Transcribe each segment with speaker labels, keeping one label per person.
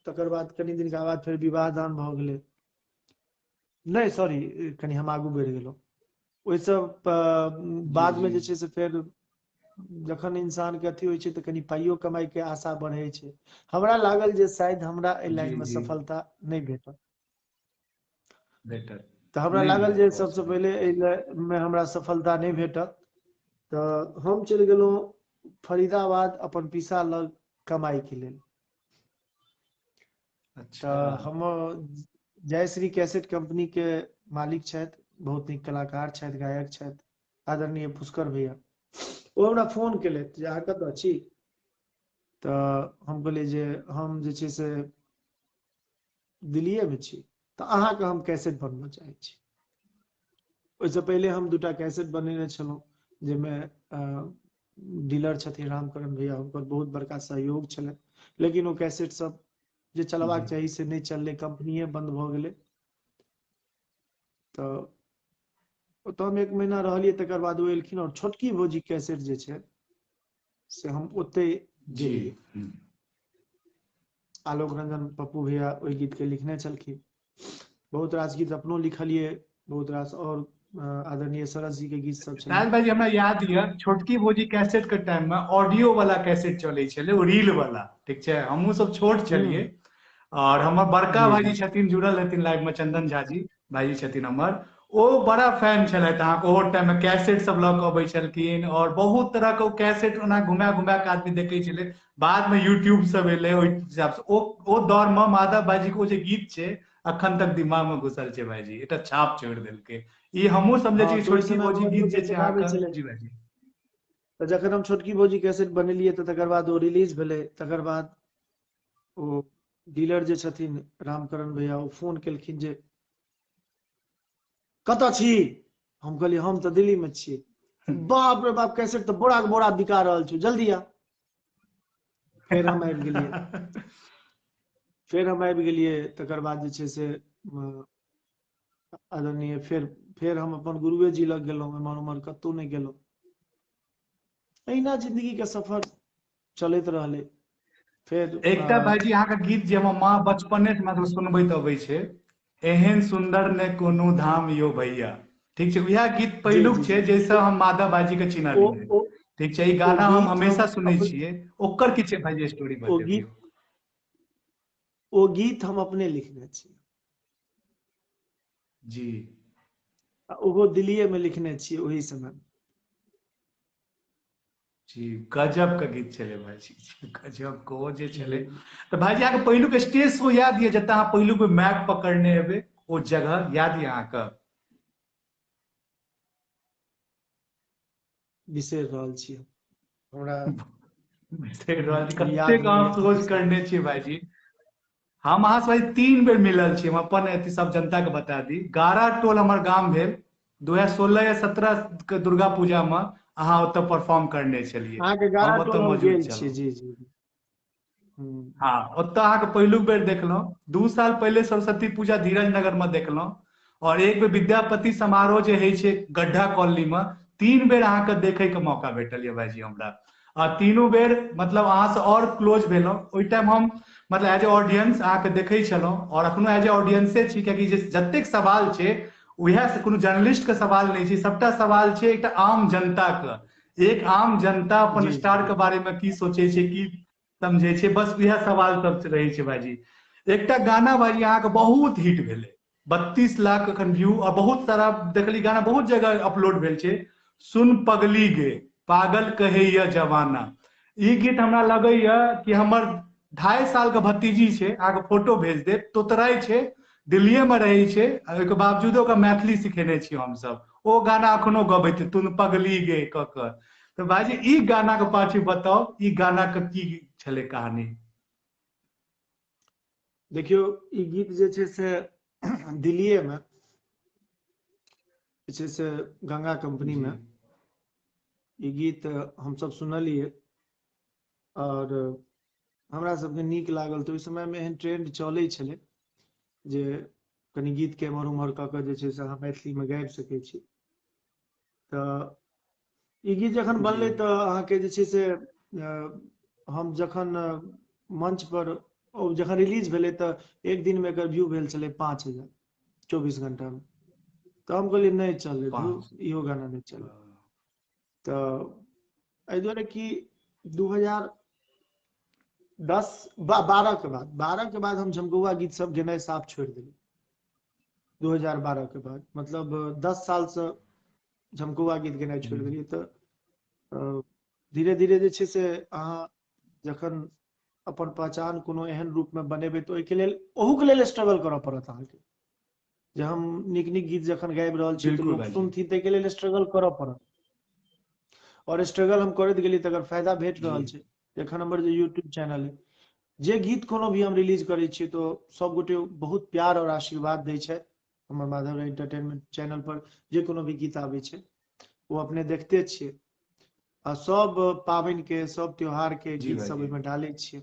Speaker 1: तकर बाद कनि दिनका बाद फेर विवाह दान भऽ गेलै। नहि सॉरी, कनि हम आगू बढ़ि गेलहुँ। ओहिसँ
Speaker 2: जी
Speaker 1: बाद
Speaker 2: जी
Speaker 1: मे जे छै से फेर जखन इंसान के अथी होइ छै तऽ कनि पाइयो कमाई के आशा बढ़ै छै। हमरा लागल जे शायद हमरा एहि
Speaker 2: जी
Speaker 1: लाइन मे
Speaker 2: जी
Speaker 1: सफलता नहि भेटत।
Speaker 2: भेटत
Speaker 1: तऽ हमरा
Speaker 2: नहि
Speaker 1: लागल
Speaker 2: भेट
Speaker 1: जे
Speaker 2: भऽ
Speaker 1: सबसँ
Speaker 2: सकै
Speaker 1: पहिले
Speaker 2: छै।
Speaker 1: एहि मे हमरा सफलता नहि भेटत, तऽ हम चलि गेलहुँ फरीदाबाद अपन पीसा लग कमाइके लेल।
Speaker 2: अच्छा।
Speaker 1: तऽ हम जयश्री कैसेट कंपनी के मालिक छथि, बहुत नीक कलाकार छथि, गायक छथि, आदरणीय पुष्कर भैया। ओ हमरा फोन केलथि जे अहाँ कतऽ छी? तऽ हम कहलियै जे हम जे छै से दिल्लीएमे छी, तऽ अहाँके हम कैसेट बनबऽ चाहै छी। ओहिसँ पहिले हम दूटा कैसेट बनेने छलहुँ, जाहिमे डीलर छथिन रामकरण भैया, हुनकर बहुत बड़का सहयोग छलनि, लेकिन ओ कैसेट सब जे चलबाक
Speaker 2: जी
Speaker 1: चाही से नहि चललै, कंपनीये बंद भऽ गेलै। तऽ ओतऽ हम 1 महीना रहलियै, तकर बाद ओ एलखिन और छोटकी भौजी कैसेट जे छै से हम ओतै
Speaker 2: जी
Speaker 1: गेलियै। आलोक रंजन पप्पू भैया ओहि गीत के लिखने छलखिन। बहुत रास गीत अपनो लिखलियै, बहुत रास और आदरणीय सरस जी के गीत सब छलनि।
Speaker 2: साहिल भाईजी, हमरा याद यऽ छोटकी भौजी कैसेट के टाइम में ऑडियो वाला कैसेट चलै छलै, ओ रील वाला, ठीक छै? हमहूँ सब छोट छलियै और हमर बड़का भाईजी छथिन, जुड़ल हेथिन लाइव में, चंदन झा जी भाईजी छथिन हमर, ओ बड़ा फैन छलथि अहाँके। ओहो टाइम में कैसेट सब लऽ कऽ अबै छलखिन और बहुत तरह के ओ कैसेट ओना घुमा घुमा के आदमी देखै छलै। बाद में यूट्यूब सब एलै, ओहि हिसाब से ओ दौर में माधव भाईजी के ओ जे गीत छै अखन तक दिमाग में घुसल छै भाईजी, एकटा छाप छोड़ि देलकै। ई हमहूँ समझै
Speaker 1: हँ
Speaker 2: छी
Speaker 1: तऽ ओहि
Speaker 2: छोटकी
Speaker 1: समय
Speaker 2: भौजी
Speaker 1: मे
Speaker 2: गीत
Speaker 1: ऑडियो
Speaker 2: जे छै
Speaker 1: कैसेट आबै
Speaker 2: अहाँके।
Speaker 1: छलै।
Speaker 2: जी भाईजी।
Speaker 1: तऽ जखन हम छोटकी भौजी कैसेट बनेलियै तऽ तकर बाद ओ रिलीज भेलै। तकर बाद ओ डीलर जे छथिन रामकरण भैया, ओ फोन केलखिन जे कतऽ छी? हम कहलियै हम तऽ दिल्ली मे छी। बाप रे बाप, कैसेट तऽ बोरा के बोरा बिका रहल छौ, जल्दी आ। फेर हम आबि गेलियै। फेर हम आबि गेलियै, तकर बाद जे छै से आदरणीय फेर फेर हम अपन गुरुए जी लग गेलहुँ, एम्हर उम्हर कतहु नहि गेलहुँ। एहिना जिंदगी के सफर चलैत रहलै। फेर
Speaker 2: एकटा भाईजी अहाँके गीत जे हमर माँ बचपने से मतलब सुनबैत अबै छै, एहन सुन्दर ने कोनो धाम यो भैया, ठीक छै? उएह गीत
Speaker 1: जी
Speaker 2: पहिलुक
Speaker 1: जी
Speaker 2: छै
Speaker 1: जी
Speaker 2: जाहिसँ हम माधव भाईजी के
Speaker 1: ओ
Speaker 2: चिन्हलियै।
Speaker 1: ओ
Speaker 2: ठीक छै, ई
Speaker 1: ओ
Speaker 2: गाना हम
Speaker 1: गीत
Speaker 2: हमेशा
Speaker 1: हम
Speaker 2: सुनै
Speaker 1: अपन
Speaker 2: छियै। ओकर की छै भाईजी, स्टोरी
Speaker 1: ओ गीत
Speaker 2: बतबियौ।
Speaker 1: ओ गीत हम अपने लिखने छी।
Speaker 2: जी
Speaker 1: आ ओहो दिल्लीए मे लिखने छियै ओहि समय मे।
Speaker 2: जी, गजब के गीत छलै भाईजी, गजब के ओ जे छलै।
Speaker 1: जी
Speaker 2: तऽ भाईजी, अहाँके पहिलुक स्टेज शो याद यऽ, जतऽ अहाँ पहिलुक बेर माइक पकड़ने हेबै, ओ जगह याद यऽ अहाँके?
Speaker 1: बिसरि रहल छी हमरा।
Speaker 2: बिसरि रहल छी?
Speaker 1: याद
Speaker 2: कतेक
Speaker 1: नहि
Speaker 2: अहाँ
Speaker 1: यऽ
Speaker 2: सोच करने छियै भाईजी। हम अहाँ से 3 बेर मिलल छी। हम अपन अथी सब जनता के बता दी, गारा टोल हमर गाम भेल, 2016 या 17 के दुर्गा पूजा में अहाँ ओतऽ परफॉर्म करने छलियै।
Speaker 1: अहाँके गारा
Speaker 2: हम ओतऽ
Speaker 1: टोल हम
Speaker 2: मौजूद
Speaker 1: गेल छी।
Speaker 2: छलहुँ।
Speaker 1: जी जी जी। हूँ।
Speaker 2: हँ, ओतऽ अहाँके पहिलुक बेर देखलहुँ। 2 साल पहिले सरस्वती पूजा धीरज नगर में देखलहुँ और एक बेर विद्यापति समारोह जे होइ छै गड्ढा कॉलोनी में। 3 बेर अहाँके देखै के मौका भेटल यऽ भाईजी हमरा आ तीनू बेर मतलब अहाँ से और क्लोज भेलहुँ। ओहि टाइम हम मतलब एज ए ऑडियंस अहाँके देखै छलहुँ और अखनो एज ए ऑडियंसे छी, कियाकि जे जतेक सवाल छै उएह से कोनो जर्नलिस्ट के सवाल नहि छै, सबटा सवाल छै एकटा आम जनता के। एक आम जनता अपन
Speaker 1: जी जी
Speaker 2: स्टार
Speaker 1: जी
Speaker 2: के बारे मे की सोचै छै, की समझै छै, बस इएह सवाल सब रहै छै भाईजी। एकटा गाना भाईजी अहाँके बहुत हिट भेलै, 32 लाख एखन व्यू आ बहुत सारा देखली, गाना बहुत जगह अपलोड भेल छै, सुन पगली गे पागल कहैया जमाना। ई गीत हमरा लगैया कि हमर 2.5 साल के भतीजी छै, अहाँके फोटो भेज देब, तोतराइ छै, दिल्लीए मे रहै छै आ ओहिके बावजूदो ओकरा मैथिली सिखेने छियै हमसभ। ओ गाना अखनो गबैत तुन पगली गे कऽ कऽ। तऽ भाईजी, ई गाना के पाछु बताउ, ई गाना के की छलै कहानी?
Speaker 1: देखियौ, ई गीत जे छै से दिल्लीए मे जे छै से गंगा कंपनी मे ई गीत हमसभ सुनलियै आओर हमरा सबके नीक लागल। तऽ ओहि समयमे एहन ट्रेंड चलै छलै जे कनि गीतके एम्हर उम्हर कऽ कऽ जे छै से अहाँ मैथिलीमे गाबि सकै छी। तऽ ई गीत जखन बनलै तऽ अहाँके जे छै से हम जखन मंच पर ओ जखन रिलीज भेलै तऽ एक दिन मे एकर व्यू भेल छलै 5000 24 घंटा मे। तऽ हम कहलियै नहि चललै, इहो गाना नहि चललै। तऽ एहि दुआरे कि 2010-12 के बाद, 12 के बाद हम झमकौआ गीत सब गेनाइ साफ छोड़ि देलियै। 2012 के बाद, मतलब 10 साल से झमकौआ गीत गेनाइ छोड़ि देलियै। तऽ धीरे धीरे जे छै से अहाँ जखन अपन पहचान कोनो एहन रूप मे बनेबै तऽ ओहिके लेल, ओहू के लेल स्ट्रगल करऽ पड़त अहाँके। जे हम नीक नीक गीत जखन गाबि रहल छी तऽ लोक सुनथिन, ताहिके लेल स्ट्रगल करऽ पड़त। और स्ट्रगल हम करैत गेली तकर फायदा भेट रहल छै। एखन हमर जे यूट्यूब चैनल है, जे गीत कोनो भी हम रिलीज करै छियै तऽ सब गोटे बहुत प्यार और आशीर्वाद दै छै। हमर माधव राय एंटरटेनमेंट चैनल पर जे कोनो भी गीत आबै छै ओ अपने देखते छियै। आ सब पाबनि के, सब त्योहार के गीत सब ओहिमे डालै छियै।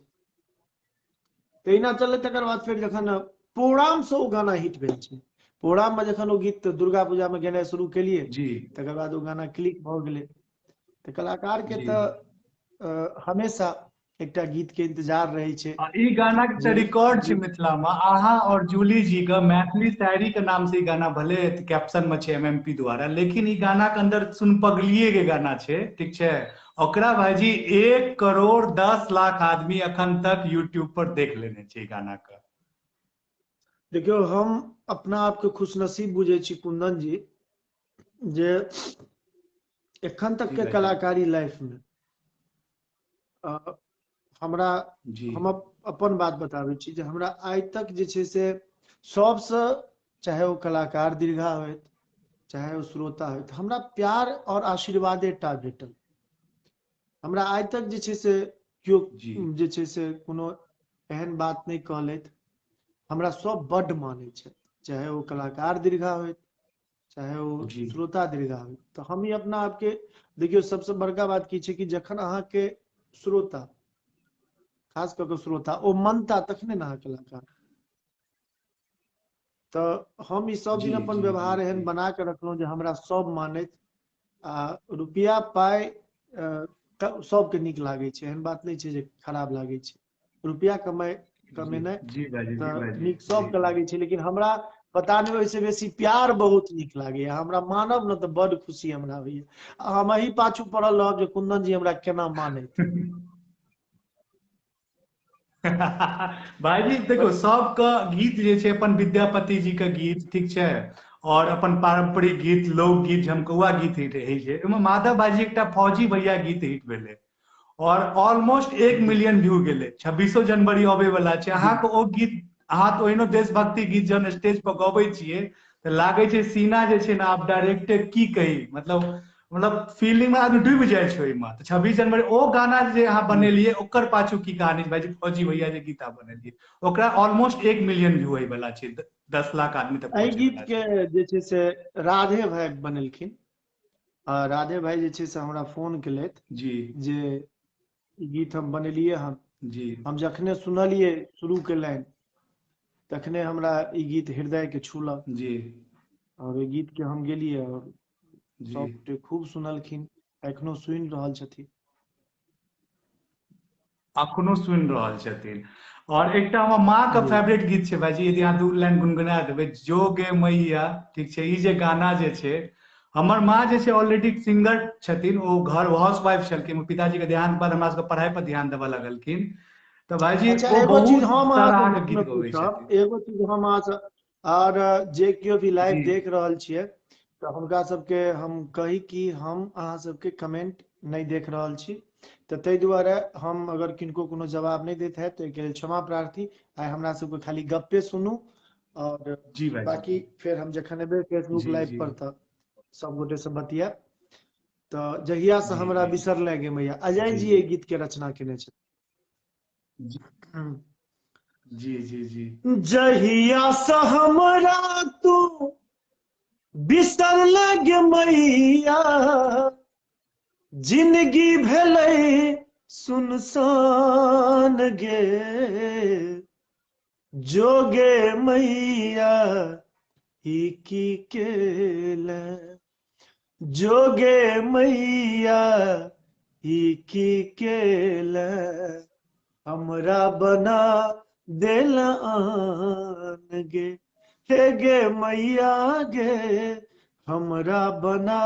Speaker 1: तहिना चललै। तकर बाद फेर जखन प्रोग्राम से ओ गाना हिट भेल छै, प्रोग्राम में जखन ओ गीत दुर्गा पूजा में गेनाइ शुरू केलियै, तकर बाद ओ गाना क्लिक भऽ गेलै। तऽ कलाकार के तऽ हमेशा एकटा गीत के इंतजार रहै छै।
Speaker 2: ई गाना के रिकॉर्ड छै मिथिला में, अहाँ और जूली जी के मैथिली शायरी के नाम से ई गाना भले कैप्शन में छै एमएमपी द्वारा, लेकिन ई गाना के अंदर सुन पगलिए के गाना छै, ठीक छै। ओकरा भाईजी 1 करोड़ 10 लाख आदमी अखन तक यूट्यूब पर देख लेने छै ई गाना के।
Speaker 1: देखियौ, हम अपना आप के खुशनसीब बुझै छी कुंदन जी, जे एखन तक के कलाकारी लाइफ में हमरा, हम अपन बात बताबै छी जे हमरा आइ तक जे छै से सबसँ, चाहे ओ कलाकार दीर्घा होइत चाहे ओ श्रोता होइत, हमरा प्यार और आशीर्वादे टा भेटल। हमरा आइ तक जे छै से केओ जे छै से कोनो एहन बात नहि कहलथि। हमरा सब बड्ड मानै छथि, चाहे ओ कलाकार दीर्घा होइत चाहे ओ श्रोता दीर्घा होइत। तऽ हम ई अपना आपके देखियौ, सबसँ बड़का बात की छै कि जखन अहाँके श्रोता, खास कऽ के श्रोता, ओ मानता तखने ने अहाँ कलाकार। तऽ हम ई सब दिन अपन व्यवहार एहन बना के रखलहुँ जे हमरा सब मानैत। आ रुपया पाइ सबके नीक लागै छै, एहन बात नहि छै जे खराब लागै छै। रुपया कमेनाइ तऽ नीक सबके लागै छै, लेकिन हमरा पता नहि ओहिसँ बेसी प्यार बहुत नीक लागैया। हमरा मानब ने तऽ बड खुशी हमरा होइया। आ हम एहि पाछू पड़ल रहब जे कुंदन जी हमरा केना मानैत।
Speaker 2: भाईजी देखो, सबके गीत जे छै अपन विद्यापति जी के गीत, ठीक छै, और अपन पारंपरिक गीत, लोकगीत, झमकौआ गीत हिट रहै छै। ओहिमे माधव भाईजी एकटा फौजी भैया गीत हिट भेलै और ऑलमोस्ट 1 मिलियन व्यू गेलै। 26 जनवरी अबै वाला छै। अहाँके ओ गीत, अहाँ तऽ ओहिनो देशभक्ति गीत जहन स्टेज पर गबै छियै तऽ लागै छै सीना जे छै ने आब डायरेक्ट की कही, मतलब फीलिंग में आदमी डूबि जाइ छै ओहिमे। तऽ 26 जनवरी ओ गाना जे अहाँ बनेलियै ओकर पाछू की कहानी भाईजी? फौजी भैया जे गीत अहाँ बनेलियै ओकरा ऑलमोस्ट 1 मिलियन व्यू होय वाला छै, 10 लाख आदमी तक।
Speaker 1: एहि गीत के जे छै से राधे भाई बनेलखिन। राधे भाई जे छै से हमरा फोन केलथि
Speaker 2: जी
Speaker 1: जे ई गीत हम बनेलियै हन
Speaker 2: जी।
Speaker 1: हम जखने सुनलियै शुरू केलनि तखने हमरा ई गीत हृदय के छूलक
Speaker 2: जी।
Speaker 1: और ओहि गीत के हम गेलियै और सब खूब सुनलखिन, एखनो सुनि रहल छथिन,
Speaker 2: अखनो सुनि रहल छथिन। और एकटा हमर माँ के फेवरेट गीत छै भाईजी, यदि अहाँ 2 लाइन गुनगुना देबै, जोगे मैया, ठीक छै। ई जे गाना जे छै, हमर माँ जे छै ऑलरेडी सिंगर छथिन, ओ घर हाउस वाइफ छलखिन, पिताजी के देहांत बाद हमरा सबके पढ़ाई पर ध्यान देबऽ लगलखिन। तऽ भाईजी
Speaker 1: एगो चीज हम अहाँके गीत गबै छथिन, एगो चीज हम अहाँ और जे केओ भी लाइव देख रहल छियै तऽ हुनका सबके हम कही कि हम अहाँ सबके कमेंट नहि देख रहल छी, तऽ ताहि दुआरे हम अगर किनको कोनो जवाब नहि दैत हैत तऽ ओहिके लेल क्षमा प्रार्थी। आइ हमरा सबके खाली गप्पे सुनू और
Speaker 2: जी भाई,
Speaker 1: बाकी फेर हम जखन एबै फेसबुक लाइव पर तऽ सब गोटे से बतियाब। तऽ जहिया से हमरा बिसरले गे मैया, अजय जी एहि गीत के रचना केने छथि।
Speaker 2: जी जी जी।
Speaker 1: जहिया से हमरा तू बिसर लगे मैया, जिंदगी भेलै सुनसान गे, जोगे मैया ई की केले, जोगे मैया ई की केले, हमरा बना देल आन गे, हे गे मैया गे हमरा बना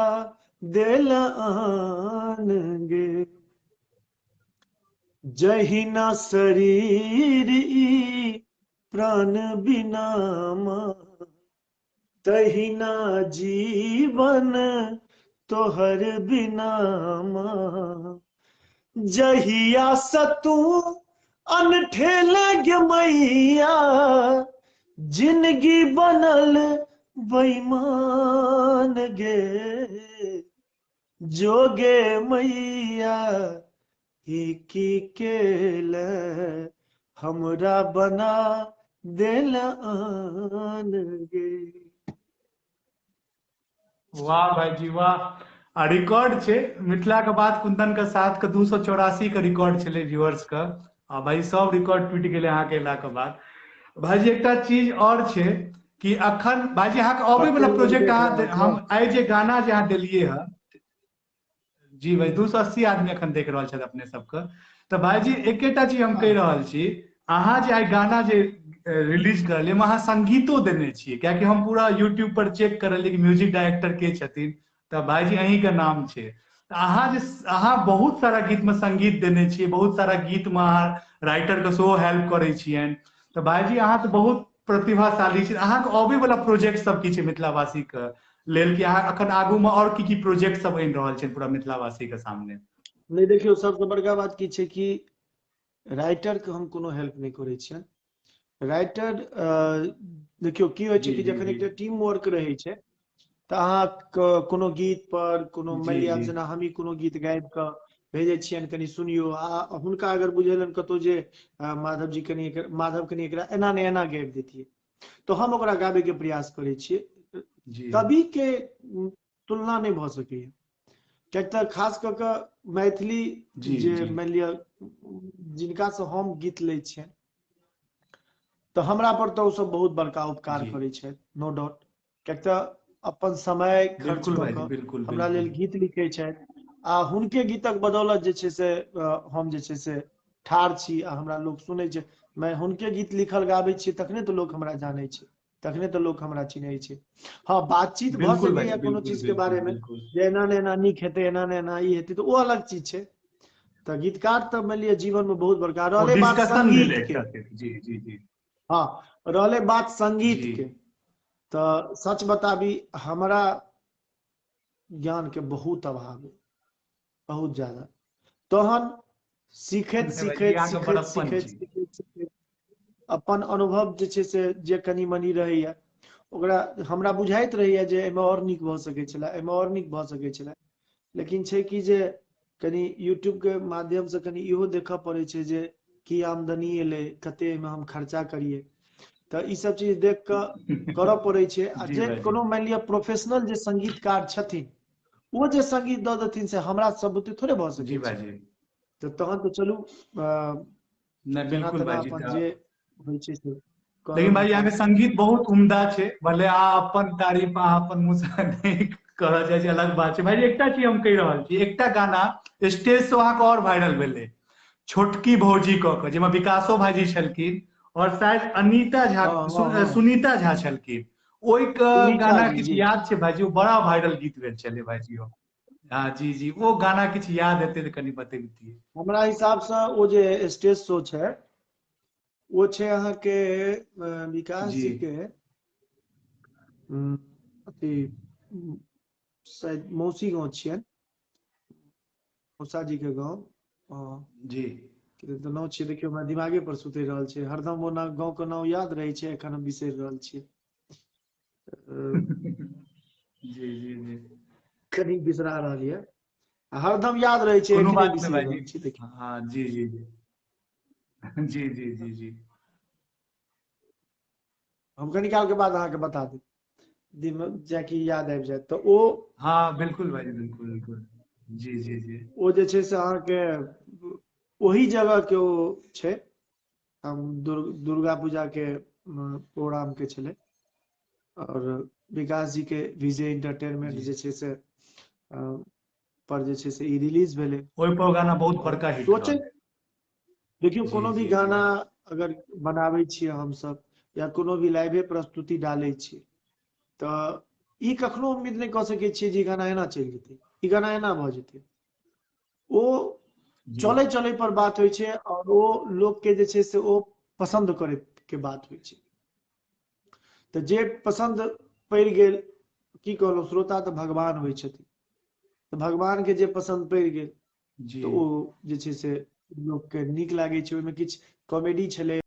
Speaker 1: देल आन गे। जहिना शरीर ई प्राण बिना माँ, तहिना जीवन तोहर बिना माँ। जहिया स तू अनठेल गे मैया, जिंदगी बनल बेईमान गे। जोगे मैया ई की केल, हमरा बना देल आन गे।
Speaker 2: वाह भाईजी वाह। आ रिकॉर्ड छै मिथिला के बात कुंदन के साथ के 284 के रिकॉर्ड छलै व्यूअर्स के। आ भाई सब रिकॉर्ड टूटि गेलै अहाँके एला के बाद। भाईजी एकटा चीज और छै कि अखन भाईजी अहाँके अबै वाला प्रोजेक्ट अहाँ हम आइ जे गाना जे अहाँ देलियै हँ जी भाई 280 आदमी अखन देख रहल छथि अपने सबके। तऽ भाईजी एकेटा चीज हम कहि रहल छी, अहाँ जे आइ गाना जे रिलीज करलियै ओहिमे अहाँ संगीतो देने छियै, कियाकि हम पूरा यूट्यूब पर चेक करलियै कि म्यूजिक डायरेक्टर के छथिन, तऽ भाईजी अहीं के नाम छै। तऽ अहाँ जे अहाँ बहुत सारा गीत में संगीत देने छियै, बहुत सारा गीत में अहाँ राइटर के सेहो हेल्प करै छियनि। तऽ भाईजी अहाँ तऽ बहुत प्रतिभाशाली छी। अहाँके अबै वाला प्रोजेक्ट सब की छै मिथिलावासी के लेल, कि अहाँ अखन आगू में और की की प्रोजेक्ट सब आनि रहल छै पूरा मिथिलावासी के सामने?
Speaker 1: नहि देखियौ, सबसँ बड़का बात की छै कि राइटर के हम कोनो हेल्प नहि करै छियनि। राइटर देखियौ की होइ छै कि जखन एकटा टीम वर्क रहै छै तऽ अहाँके कोनो गीत पर कोनो मानि लिअ जेना हमही कोनो गीत गाबि कऽ भेजै छियनि कनि सुनियौ, आ हुनका अगर बुझेलनि कतहु जे माधव जी कनि माधव कनि एकरा एना नहि एना गाबि देतियै, तऽ हम ओकरा गाबैके प्रयास करै छियै। कवि के तुलना नहि भऽ सकैया, कियाकि तऽ खास कऽ कऽ मैथिली जे मानि लिअ जिनकासँ हम गीत लै छियनि तऽ हमरा पर तऽ ओसभ बहुत बड़का उपकार करै छथि, नो डाउट। कियाकि तऽ अपन समय खर्च कऽ कऽ हमरा लेल गीत लिखै छथि, आ हुनके गीतक बदौलत जे छै से हम जे छै से ठाढ़ छी आ हमरा लोक सुनै छै। मैं हुनके गीत लिखल गाबै छियै तखने तऽ लोक हमरा जानै छै, तखने तऽ लोक हमरा चिन्है छै। हँ, बातचीत भऽ सकैया कोनो चीज के बारे मे जे एना ने एना नीक हेतै, एना ने एना ई हेतै, तऽ ओ अलग चीज छै। तऽ गीतकार तऽ मानि लिअ जीवन मे बहुत बड़का रहलै बात संगीत के।
Speaker 2: जी जी जी।
Speaker 1: हँ, रहलै बात संगीत के, तऽ सच बताबी हमरा ज्ञान के बहुत अभाव है, बहुत ज्यादा। तहन सीखैत सीखैत सीखैत सीखैत सीखैत सीखैत अपन अनुभव जे छै से जे कनि मनी रहैया ओकरा हमरा बुझाइत रहैया जे एहिमे आओर नीक भऽ सकै छलै, एहिमे आओर नीक भऽ सकै छलै। लेकिन छै कि जे कनि यूट्यूब के माध्यम से कनि इहो देखऽ पड़ै छै जे की आमदनी एलै, कते एहिमे हम खर्चा करियै, तऽ ई सब चीज देख कऽ करऽ पड़ै छै। आ जे कोनो मानि लिअ प्रोफेशनल जे संगीतकार छथिन ओ जे संगीत दऽ देथिन से हमरा सब बुते थोड़े भऽ सकै छै। तऽ तहन तऽ चलू
Speaker 2: जेना तेना
Speaker 1: अपन जे होइ छै से।
Speaker 2: लेकिन भाई अहाँके संगीत बहुत उम्दा छै, भले अहाँ अपन तारीफ अहाँ अपन मुँह से नहि करऽ चाहै छी, अलग बात छै। भाई एकटा चीज हम कहि रहल छी, एकटा गाना स्टेज से अहाँके और वायरल भेलै, छोटकी भौजी कऽ के, जाहिमे विकासो भाईजी छलखिन और शायद अनीता झा सुनीता झा छलखिन। ओहि के गाना किछु याद छै भाईजी? ओ बड़ा वायरल गीत भेल छलै भाईजी ओ। हाँ जी जी, ओ गाना किछु याद हेतै तऽ कनि बतेबतियै।
Speaker 1: हमरा हिसाबसँ ओ जे स्टेज शो छै ओ छै अहाँके विकास जी के अथी शायद मौसी गाँव छियनि, मौसा जी के गाँव
Speaker 2: जी
Speaker 1: तऽ नाम छियै। देखियौ हमरा दिमागे पर सुतरि रहल छै, हरदम ओ गाँव के नाम याद रहै छै, एखन हम बिसरि रहल छियै।
Speaker 2: जी जी जी,
Speaker 1: कनि बिसरा रहल यऽ, हरदम याद रहै छै,
Speaker 2: कोनो बात नहि भाईजी। हाँ जी जी जी जी जी जी जी,
Speaker 1: हम कनी काल के बाद अहाँके बता देब, दिन जाकि याद आबि जायत तऽ ओ।
Speaker 2: हाँ बिल्कुल भाईजी, बिल्कुल बिल्कुल जी जी जी।
Speaker 1: ओ जे छै से अहाँके ओहि जगह के ओ छै, हम दुर्गा पूजा के प्रोग्राम के छलै, और विकास जी के विजय एंटरटेनमेंट जे छै से पर जे छै से ई रिलीज भेलै।
Speaker 2: ओहि पर गाना बहुत बड़का हिट।
Speaker 1: सोचे देखियौ कोनो भी गाना अगर बनाबै छियै हमसब या कोनो भी लाइवे प्रस्तुति डालै छियै, तऽ ई कखनो उम्मीद नहि कऽ सकै छियै जे ई गाना एना चलि जेतै, ई गाना एना भऽ जेतै। ओ चलै चलै पर बात होइ छै और ओ लोक के जे छै से ओ पसन्द करे के बात होइ छै। तऽ जे पसन्द पड़ि गेल, की कहलहुँ, श्रोता तऽ भगवान होइ छथिन, तऽ भगवान के जे पसन्द पड़ि गेल तऽ ओ जे छै से लोक के नीक लागै छै। ओहिमे किछु कॉमेडी छलै।